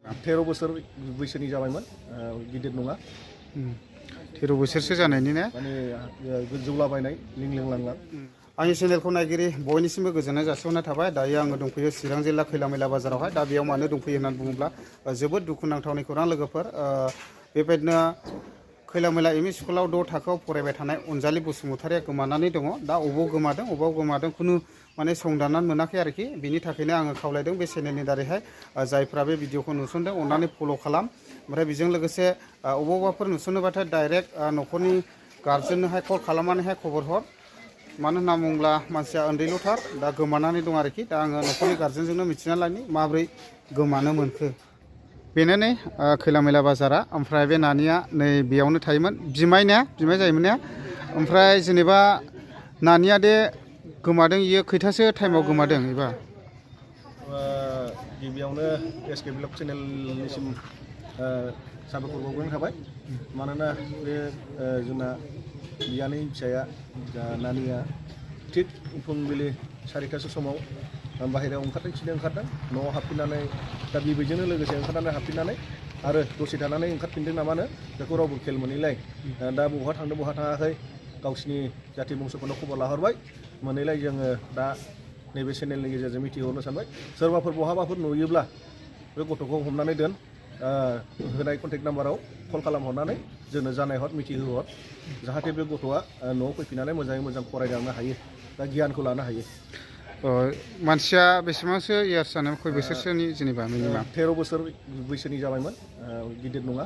13 बोसोर बैसोनि जाबायमोन गिदिर नङा 13 बोसोरसो जानायनि ना माने जौलाबायनाय लिंलांलां आंनि चेनेलखौ नायगिरि बयनिसिमबो गोजोननाय जासिहरनाय थाबाय दायो आङो दंफैयो चिरां जिल्ला खैलामैला बाजारावहाय दा बेयाव मानो दंफैयो होननानै बुङोब्ला जोबोद दुखुनांथावनि खौरां लोगोफोर बेबायदिनो खैलामैला एमइ स्कुलाव 6 थाखोआव फरायबाय थानाय अनजालि बसुमतारिया गोमानानै दङ दा अबाव गोमादों खुनु माने संदाननानै मोनाखै आरोखि बिनि थाखायनो आङो खावलायदों बे चेनेलनि दारैहाय जायफ्रा बे भिडिअखौ नुसनदों अननानै फल' खालाम ओमफ्राय बेजों लोगोसे अबावबाफोर नुसनोबाथाय डाइरेक्ट न'खरनि गार्जेननोहाय कल खालामनानैहाय खबर हर मानो होनना बुङोब्ला मानसिया उन्दैल'थार दा गोमानानै दं आरोखि दा आङो न'खरनि गार्जेनजोंनो मिथिना लानि माब्रै गोमानो मोनखो बेनो नै खैलामैला बाजारा ओमफ्राय बे नानिया नै बेयावनो थायोमोन बिमाय जायोमोन ने ओमफ्राय जेनेबा नानिया दे गोमादों इयो खैथासो टाइमाव गोमादों एबा गिबियावनो एसके ब्लग चेनेलनिसिम साबायखर बावग्रोनाय थाबाय मानोना बे जोंना बियानै फिसाया नानिया थिग फुंबिलि 4टासो समाव बाहेरायाव ओंखारदों न'आव हाबफिननानै दा बिबैजोंनो लोगोसे ओंखारनानै हाबफिननानै आरो दसे थानानै ओंखारफिनदों नामानो बेखौ रावबो खेल मोनैलाय दा बहा थांदों बहा थाङाखै गावसिनि जाथि बंस'फोरनो खबर लाहरबाय मोनैलाय जोङो दा नैबे चेनेलनि गेजेरजों मिथिहरनो सानबाय सोरबाफोर बहाबाफोर नुयोब्ला बे गथ'खौ हमनानै दोन होनाय कन्टेक्ट नाम्बाराव कल खालामहरनानै जोंनो जानायहर मिथिहोहर जाहाथे बे गथ'आ न'आव फैफिननानै मोजाङै मोजां फरायलांनो हायो दा गियानखौ लानो हायो मानसिया बेसेबांसो इयार्स जानाय खय बोसोरसोनि जेनेबा मिनिमाम 13 बोसोर बैसोनि जाबायमोन गिदिर नङा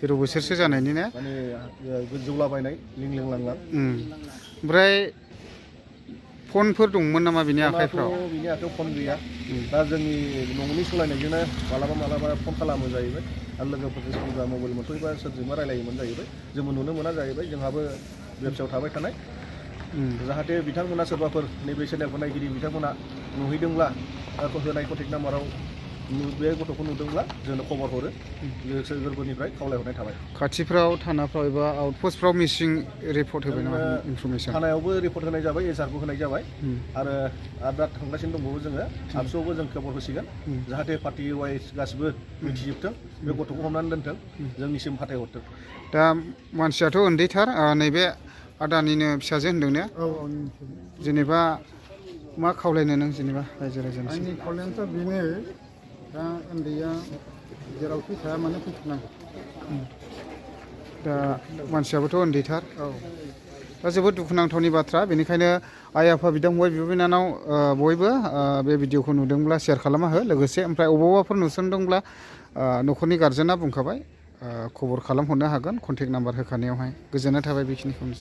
13 बोसोरसो जानायनि ना माने जौलाबायनाय लिंलांलां ओमफ्राय फनफोर दंमोन नामा बिनि आखाइफ्राव बिनि आखाइयाव फन गैया दा जोंनि न'नि सालायनायजोंनो मालाबा फन खालामो जाहैबाय आरो लोगोफोरजों सोरबा मबाइल मोनथ'योबा सोरजोंबा रायलायोमोन जाहैबाय जोंबो नुनो मोना जाहैबाय जोंहाबो बेबसायाव थाबाय थानाय जाहाथे बिथांमोना सोरबाफोर नैबे चेनेलखौ नायगिरि बिथांमोना नुहैदोंब्ला होनाय कन्टेक्ट नाम्बाराव बे गथ'खौ नुदोंब्ला जोंनो खबर हरो गोसो गोरबोनिफ्राय खावलायहरनाय थाबाय खाथिफ्राव थानाफ्राव एबा आउटपस्टफ्राव मिसिं रिपर्ट होबाय नामा इनफरमेसन थानायावबो रिपर्ट होनाय जाबाय एसआरबो होनाय जाबाय आरो दा थांगासिनो दंबावो जोङो आबसुआवबो जों खबर होसिगोन जाहाथे पार्टि वाइज गासिबो मिथिजोबथों बे गथ'खौ हमनानै दोनथों जोंनिसिम फाथायहरथों दा मानसियाथ' उन्दैथार नैबे आदानिनो फिसाजो होनदों ने जेनेबा मा खावलायनो नों जेनेबा रायजो राजानि आंनि खावलायनायाथ' बेनो दा उन्दैया जेरावखि थाया मानो फैफिननांगौ दा मानसियाबोथ' उन्दैथार दा जोबोद दुखुनांथावनि बाथ्रा बेनिखायनो आइ आफा बिदा फंबाय बिब' बिनानाव बयबो बे भिडिअखौ नुदोंब्ला शेयार खालामना हो लोगोसे ओमफ्राय अबावबाफोर नुसनदोंब्ला न'खरनि गार्जेना बुंखाबाय खबर खालामहरनो हागोन कन्टेक्ट नाम्बार होखानायावहाय गोजोननाय थाबाय बेखिनिखौनो